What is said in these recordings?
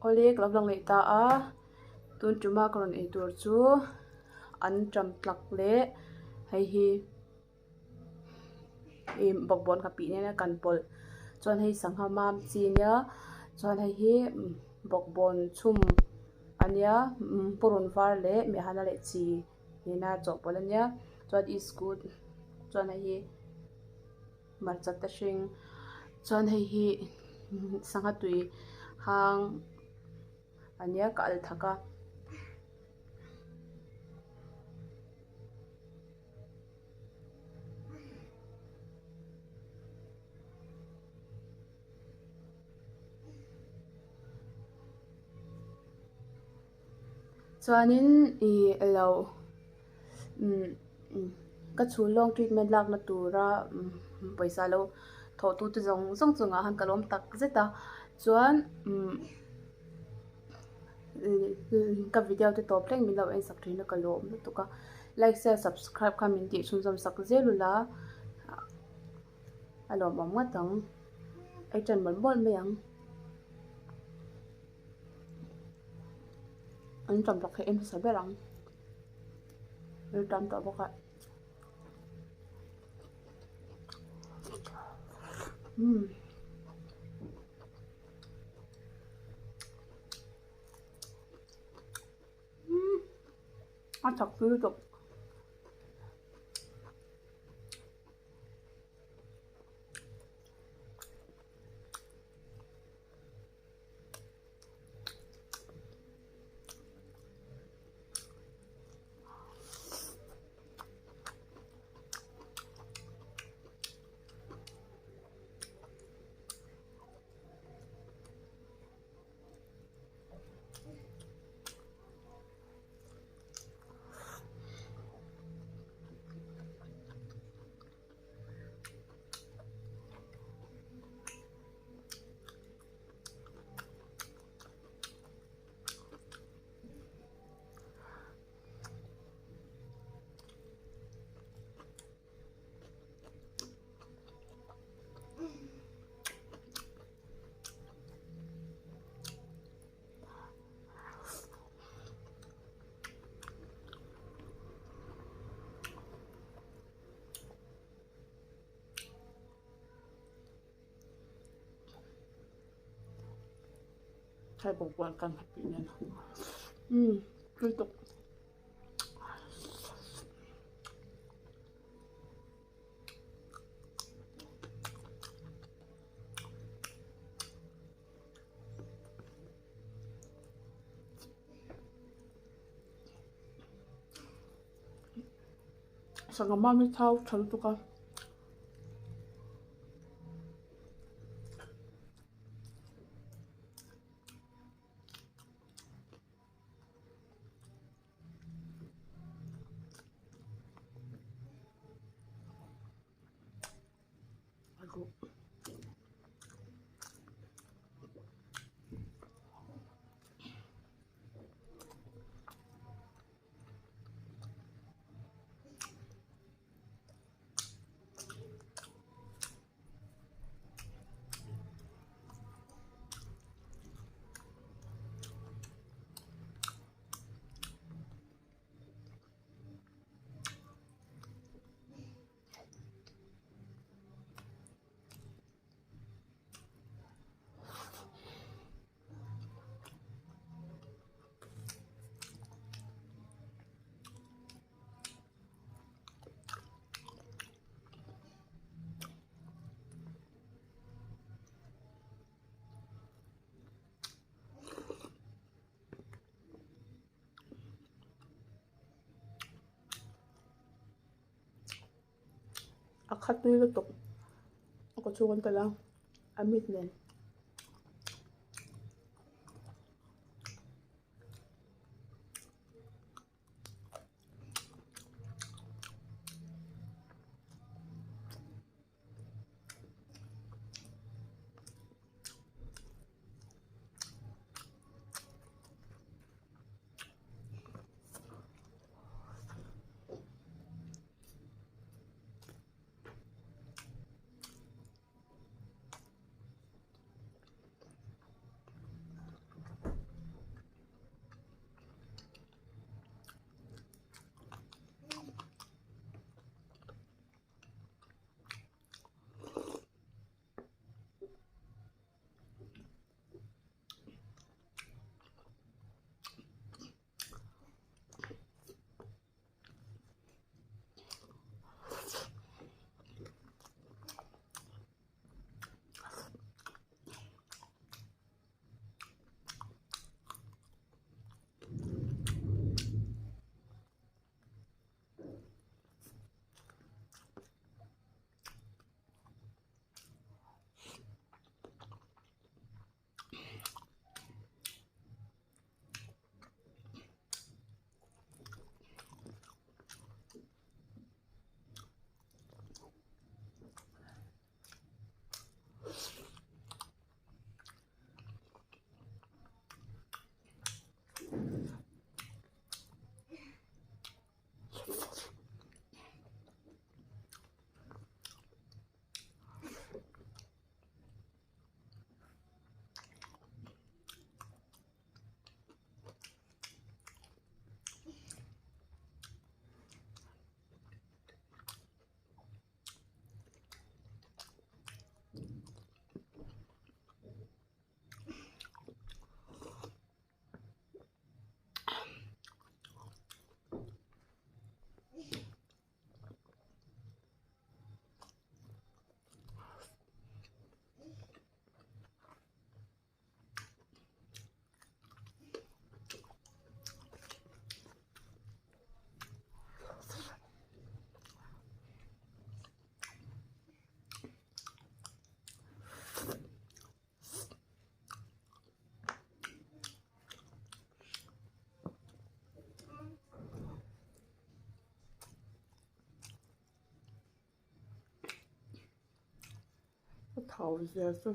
Awle ka lo lang leh ta a, tun tuma ka rawn ei tur chu an ṭam tlak leh hei hi ih bawkbawn ka pih nen a kan pawlh chuan hei sangha mam chi ania chuan hei hi bawkbawn chhum ania purun var leh mehana leh chi nena chawhpawlh ania chuan iskut chuan hei hi. Hmarcha te hring chuan hei hi sangha tui hang ania ka al thak a. Chuanin ih elo umm ka chhun lawng treatment lakna tura pawisa lo thawh tu te zawng zawng chungah khan ka lawm tak zet a chuan umm ka video te tawp thleng min lo en sak thin a ka lawm lutuk a like share subscribe kha min tih chhunzawm sak zel ula a lawmawm ngawt ang ei tan mawlh mawlh mai ang. An tam tak hi en hmasa ber ang an tam tawh bawk a umm umm a chak tui lutuk. Hei bawkbawn kan ha pih nen umm tui tawk. Sangha mam hi thau tha lutuk a. A khat tui lutuk a kaw chhung an telh a a mit nen. Thau zia chu.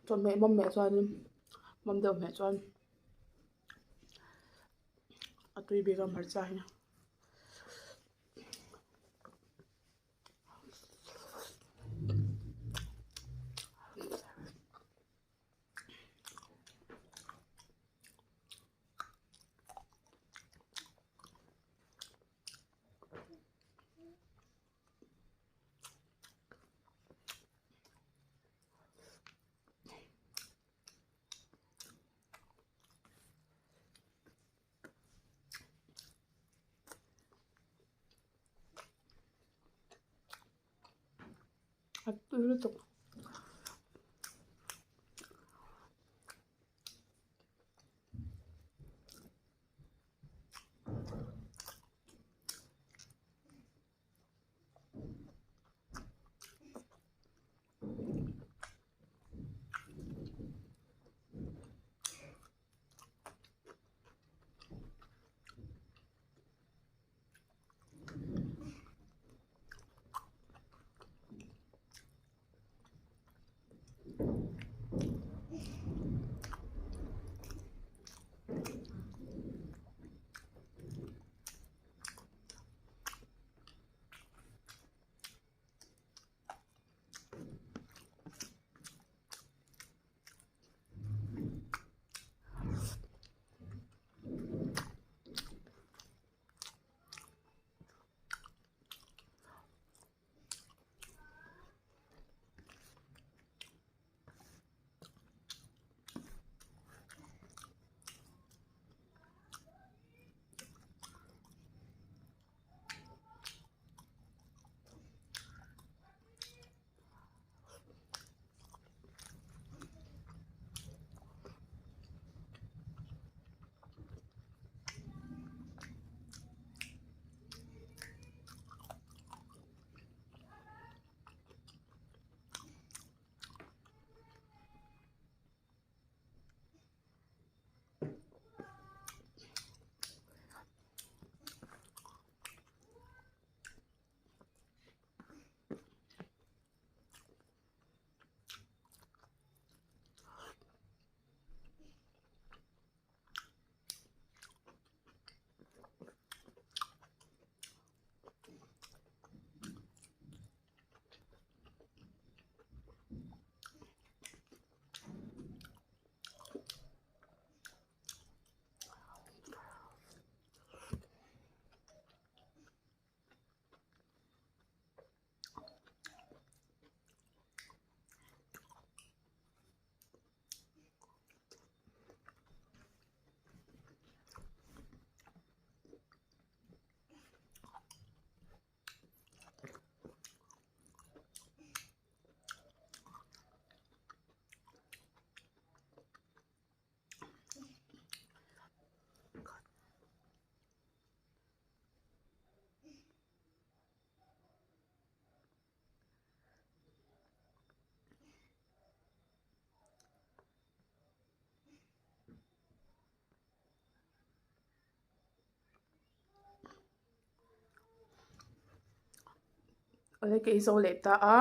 Chawhmeh mawm meh chuanin mawm deuh hmeh chuan a tui bik a hmarcha hi. A tui lutuk. Awle ka ei zo leh ta a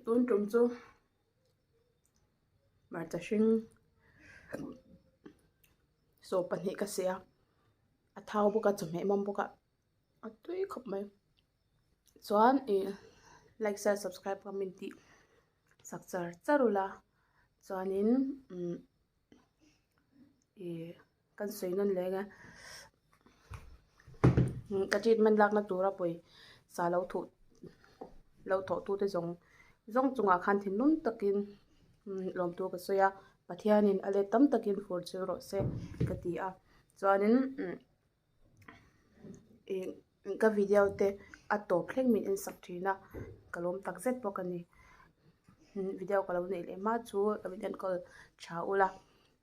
tun tum chu hmarcha hring saw pahnih ka siam a thau bawk a chawhmeh mawm bawk a a tui khawp mai chuan ih like share subscribe kha min tih sak char char ula chuanin umm ih kan sawi nawn leh ang e ka treatment lakna tura pawisa lo thuh lo thawh tute zawng zawng chungah khan thinlung takin lawmtu ka sawi a Pathianin a let tam takin fur chil rawh se ka ti a chuanin ih ka video te a tawp thleng min en sak thin a ka lawm tak zet bawk a ni video ka lo neih leh hma chu ka min enkawl tha ula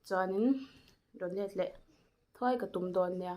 chuanin rawn let leh thuai ka tum dawn nia.